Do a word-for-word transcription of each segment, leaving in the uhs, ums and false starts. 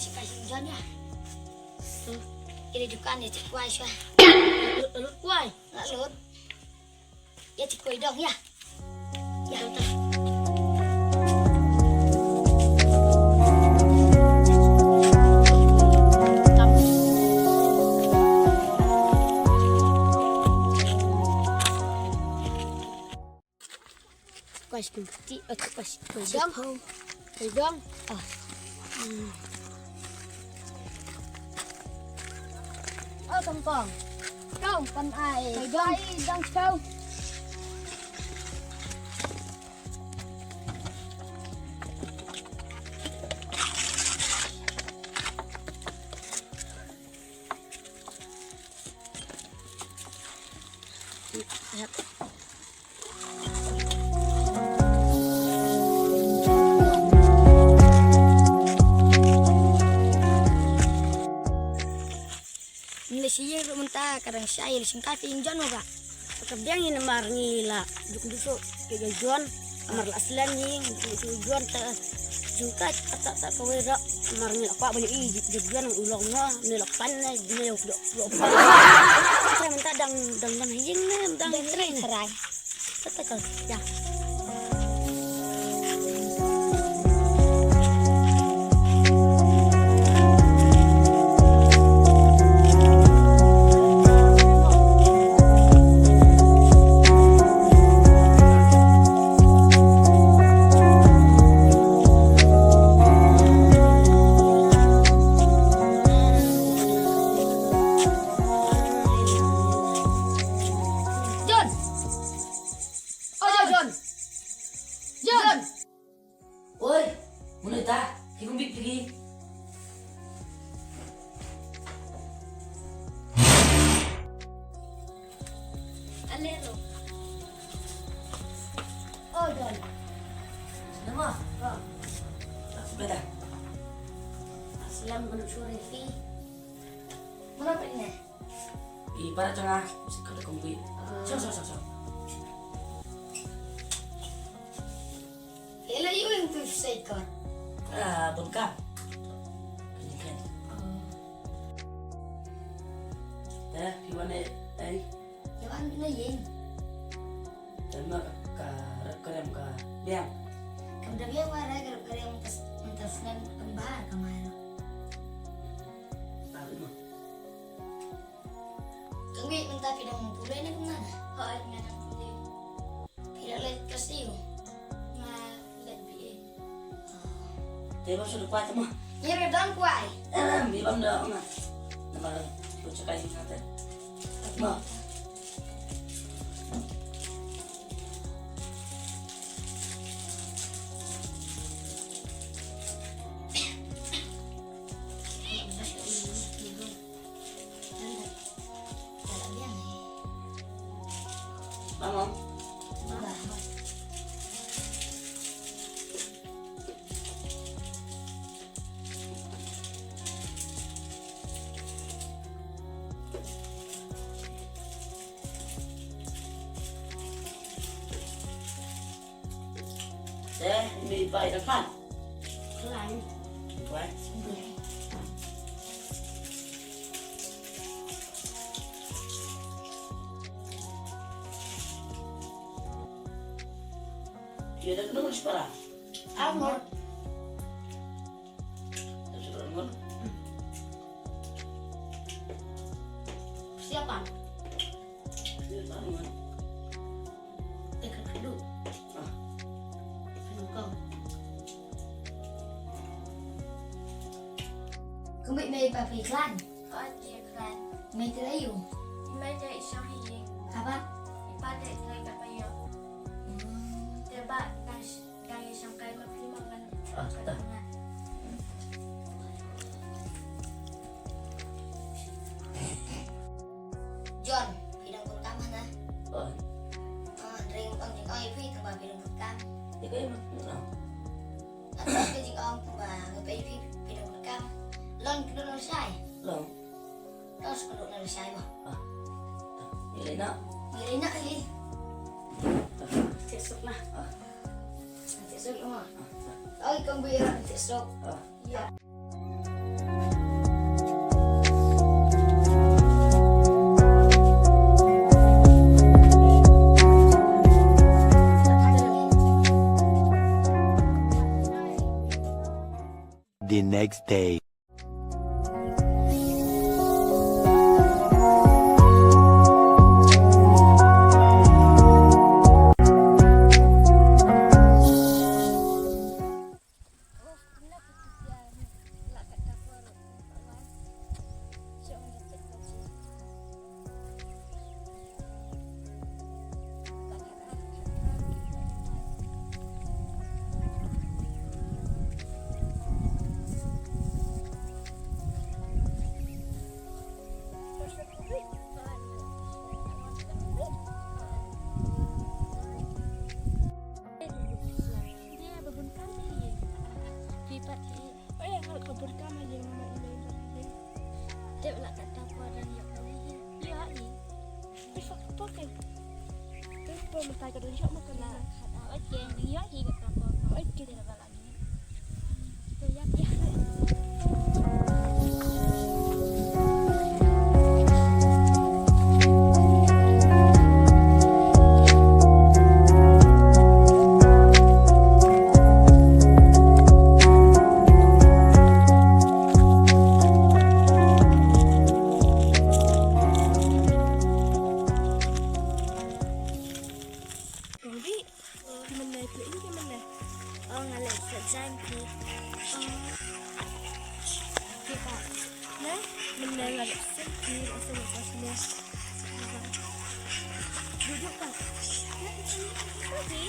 Check ka jingjon ïa. Hmm. Ïa dukan ïa check kwai shuwa. Lut kwai. Nga lut. Ïa check kwai dong ïa. Ïa. Kwai shiphew kti, eh, kwai shi-, kwai dong. Kwai dong. Ah. Hmm. Oh, kongkong. Kong, kan ai. Kwai dong. Ai, dong shiphew. Yep. Ngi la sha ïing ruh mynta, ka dang sha ïing, la shim kafi ïing John mo ba. Ka biang ïa namar ngi la juk juk suk ïa John. Namar la slem ngi juk juk John ta ju ka ta ta kawei ruh. Namar ngi la kwah ban ïohi juk John u long mo, ngi la pan ne ngi la kwah. Mynta dang dang dang ïing ne dang trai ne. Trai. Tata ka. Ya. John! Oh, John! John! Oi, mano ita? Ki kumbit lagi. Alero. Oh, John. Nama? Oh. Beta. Aslam menusuri fi. Mana penne? Ïa para jong nga, sa ka da kumpi. Ah. Song, song, song, song. Ïa la ïa u ïa u tu sa ikor. Ah, bun ka. Kani kan. Ah. Te, ïa wan eh, eh. Ïa wan na ïing. Te ma ka rep ka rem ka biang. Kam da biang wa ra ka rep ka rem tas, tas nan kembar ka mai ro. Ah, bun ma. Kong Bih, mynta phi dang pule ne kumno? Hooid, nga dang pule. Phi la leit klas aïu? Nga leit B A. Te ba shu da kwai te mo. Ngi ruh dang kwai. Em, ngi bam da ma. Namar tu chakai sing te. Mo. Te, mi bai da pan. Khlaiñ. Bai. Ïa da nung separa. Angor. Siapa? Siapa? Eh, ka kadu. Ah. Sengkang. Kumbai mei pa pei klan. Ka ati klan. Mei te ayu. Mei te isang hiying. Apa? Ipa te klan ka payo. Hmm. Te ba, Dang ïa shangkai ma phi ma ngan. Ah, ta. John, phi dang bun kam hana? Oh. Ah, ring ong jingong ïa phi tang ba phi dang bun kam. Ïa kaei ma? Ata ka jingong tang ba nga phi phi dang bun kam. Long phi dang shai. Long. Tos ka dok na lashai mo. Ah. Ngi lei na. Ngi lei na hi. Tiek suk na. Ah. Tiek suk mo. Ah. Oi, kong bui ra tiek suk. Ah. Ya. The next day. Te la kata ko dan ïa ko lei. Ïa i. Pi fa ko ke. Te ko mata ka don ïa ma ka na. Oi ke, ïa i ka ka ko. Oi ke. Te la ba la ni. Te ïa ïa. Kong Bi, ki mynne phi ing ki mynne? Oh, nga leh set jaiñ phi. Phi pat. Ne? Mynne nga leh set phi, nga leh set phi. Duduk pat. Phi?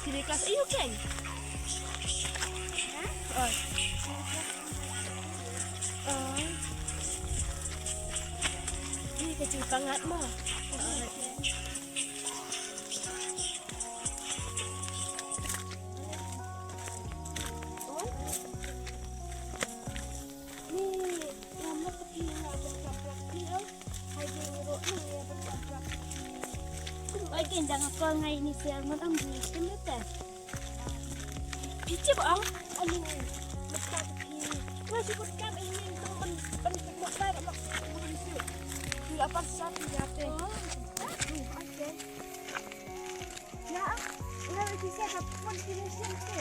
Phi dei klas aiu keiñ? Oh. Oh. Ni ka jingpang ngat mo. Oh. Oi, kin jang akol ngai ni sial ngon am di tim te. Phi chip ang ani mata phi. Ngai si put kam ini tu pen pen pen pen pen pen si. Phi apa sa phi ya te. Oh, okay. Na, na phi sa ka pun phi ni sim te.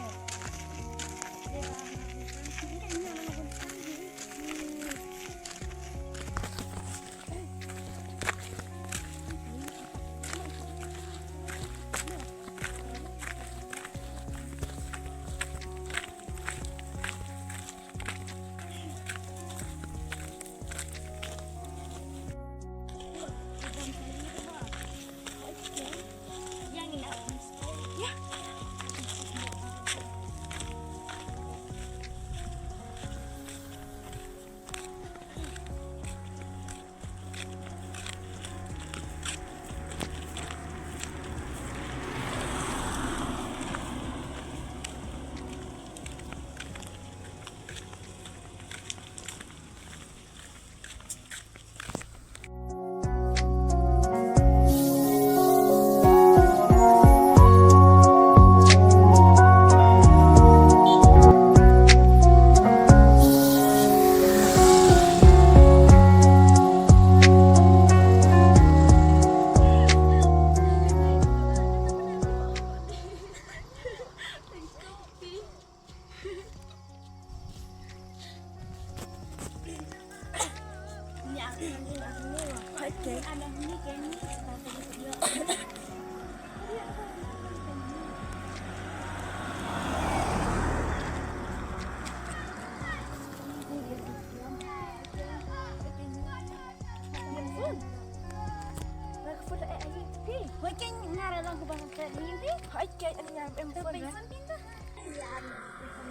Hoi, keiñ nga la long ka ba ka ni phi. Hoi, keiñ nga em phone.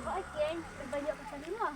Hoi, keiñ ba ïoh ka phone mo.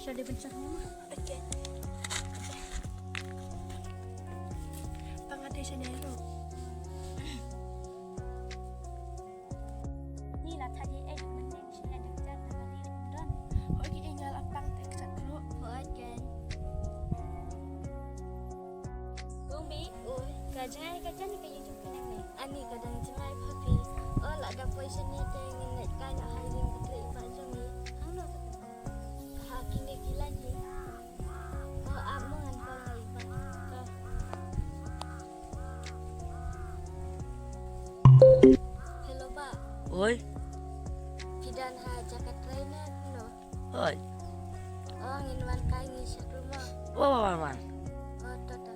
Sha dei ban shah ma. Okay. Tang ade sha dei ruh. Ni la thaji eh mending sha dei jan na dei don. Hoi ki eh nga la pang te kchat ruh. Hoi ken. Kong Bi, oi, ka jngai ka jan ka ïa jong ka nang ne. Ani ka dang jngai pha phi. O la da poi shane te ngin leit kai na hai ring ka trei pa jong ngi. Hangno ka. Ha kine ki lain hi. O ap mo ngan poi hai pa. Ka. Hello ba. Oi. Phi don ha jaka trei ne no. Hoi. Oh, ngin wan kai ngi sha tu mo. Wa wa wa wan. Oh, to to.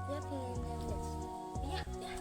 Ya, phi ngin ya. Ya, ya.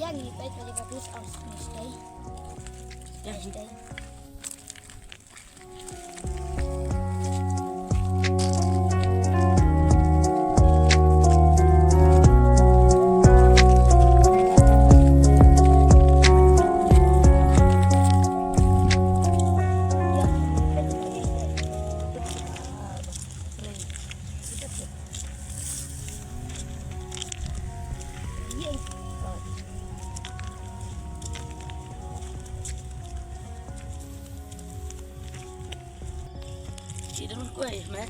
Yang ni baik kali bagus aus ni stay. Yang stay. Ci dang kuai me.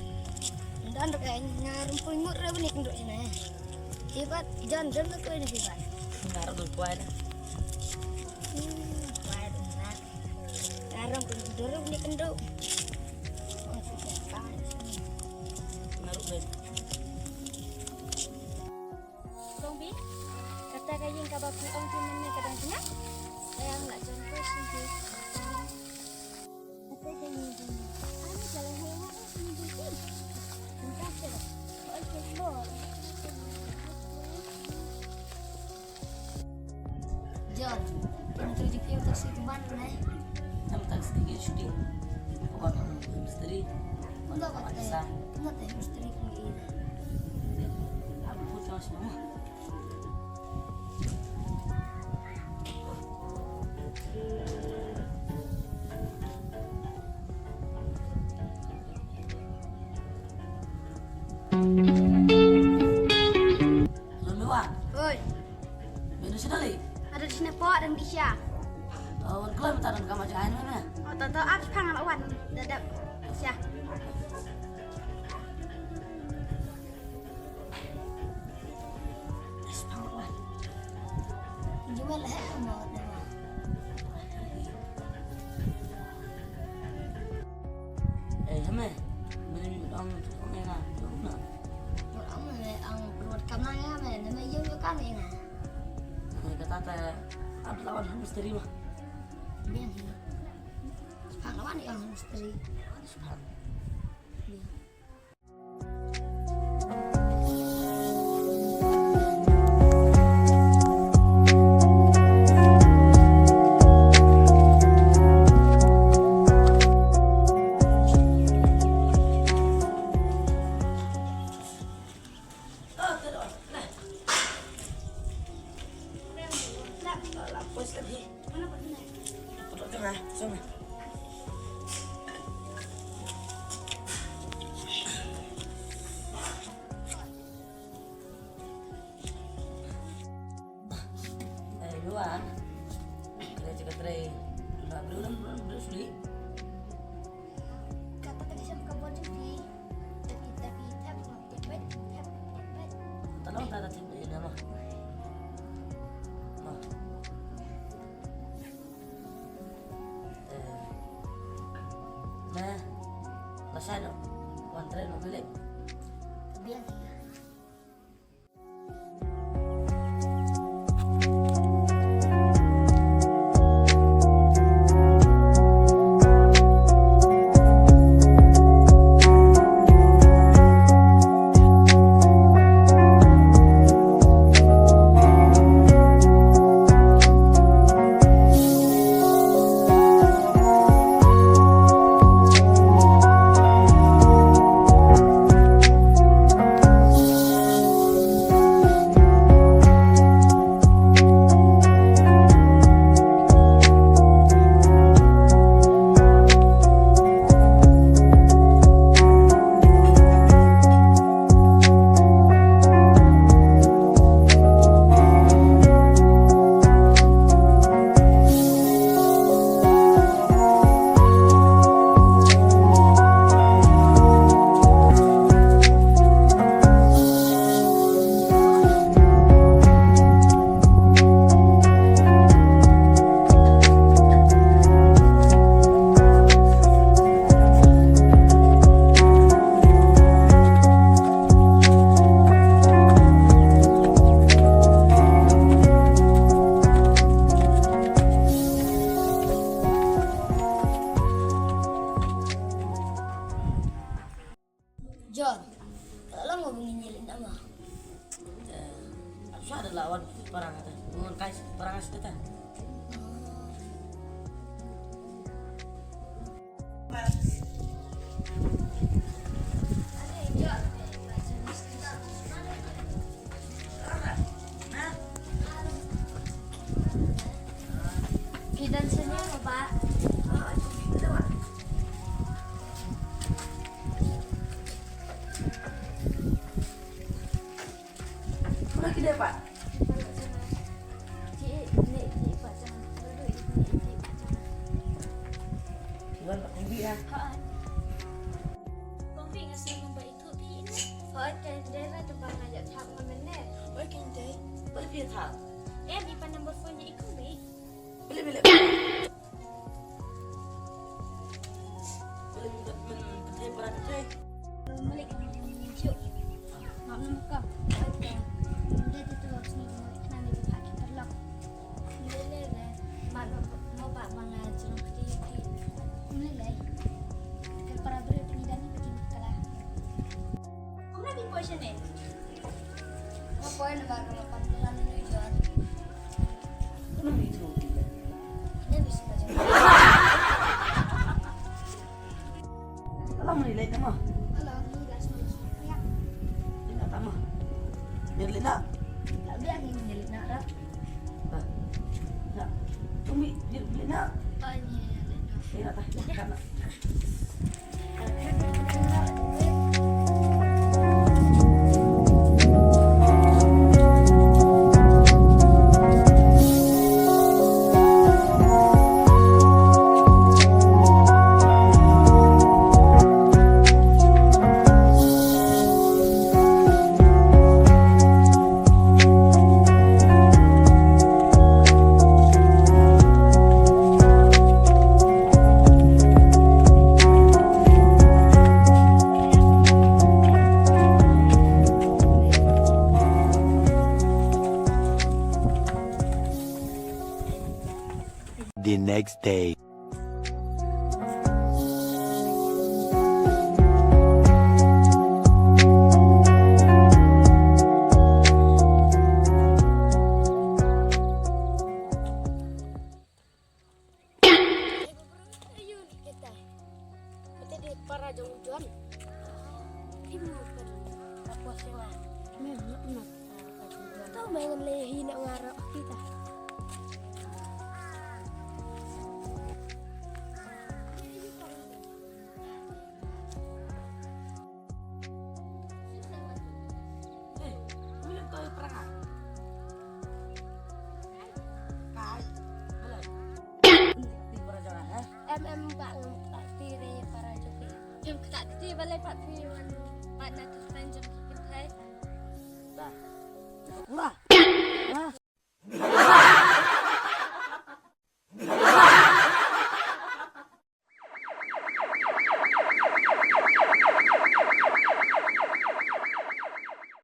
Dan kai nga rumpui ngut re bani kenduk sini. Sibat jan dan kuai ni sibat. Nga rumpui kuai na. Hmm, kuai dong na. Nga rumpui duru ni kenduk. Oh, sibat kai sini. Nga rumpui. Kong Bi, kata ka ïing kaba phi ong ki mynne ka dang jngai? Ïa nga la jan poi sini. Kata ka ïing jong ngi. Ani ka la hei wa ni jong ki. Mynta se. Oi ke bor. John, kin tu ji phi ta si tu ban nai. Tam tak sedikit syuting. Bukan misteri. Bukan tak. Bukan tak misteri pun ini. Aku pun sama semua. Oi. Menu sini lagi? Ada di sini, Pak, dan di sini. Oh, wan keluar bentar, dan kamu jangan mana? Oh, tante, aku pengen wan. Dadap. Sya. Jumlah eh, mau. Eh, hame. Mene mi dong tu kong ena, dong na. Dong me ang perut kamna ya me, ne me yong yong kami na. Kata ta, ab lawan misteri mah. Biang hi. Sepang lawan yang misteri. Sepang. Biang. Kata ka jaka trei. Ba briew lam briew suli. Kata ka jaka ka bon jong phi. Tapi tapi tap tap tap tap. Talo ta ta tip ina ma. Ma. Eh. Ma. La sa no. Wan trei no balik. Biar. John, la long ba ngin ïa leit noh ma? Eh, sa da la wan parang te. Ngan kai parang sa te. Phi don sini mo ba? Mana kita, Pak? Cik, ni cik Pak Cang. Duduk ni cik Pak Cang. Tuan Pak Kumbi ya. Ha. Kumbi ngasih nombor itu pi ini. Ha, kan dia lah tempat ngajak tak mana. Oi, kan dia. Boleh pi tak? Eh, di pan nombor phone je ikut bi. Boleh, boleh. Malik, jom. Mak, mak, mak. Udah tu, tu, sini, sini, kita lak. Lele, lele. Mak, mak, mak, mak, mak, ngajak kita. Lele. Kalau para beri pengidan ni bagi masalah. Kamu nak pergi puasa ni? Nga poi na ka mapan ka lan nu jar. Kano mi thru ki? Ina mi sima jam. Alam ni leit nama? Alam ni dah sima sima. Leit na tama. Biar leit na. Tak biar ni leit na dah. Ah. Na. Tumi biar leit na. Ah, ni leit na. Leit na tah. Kan na. The next day. Ayu ni kita. Kita di para jong John. Timu kan. Apa sih, Mak? Mem, nak, nak. Tahu main lehi nak ngarok kita. Eh, mula kau perang. Em em ba ngam pat phi re para jong phi. Phim kata ti ba le pat phi wan pat na tu pen jong phi thai. Ba. Ba.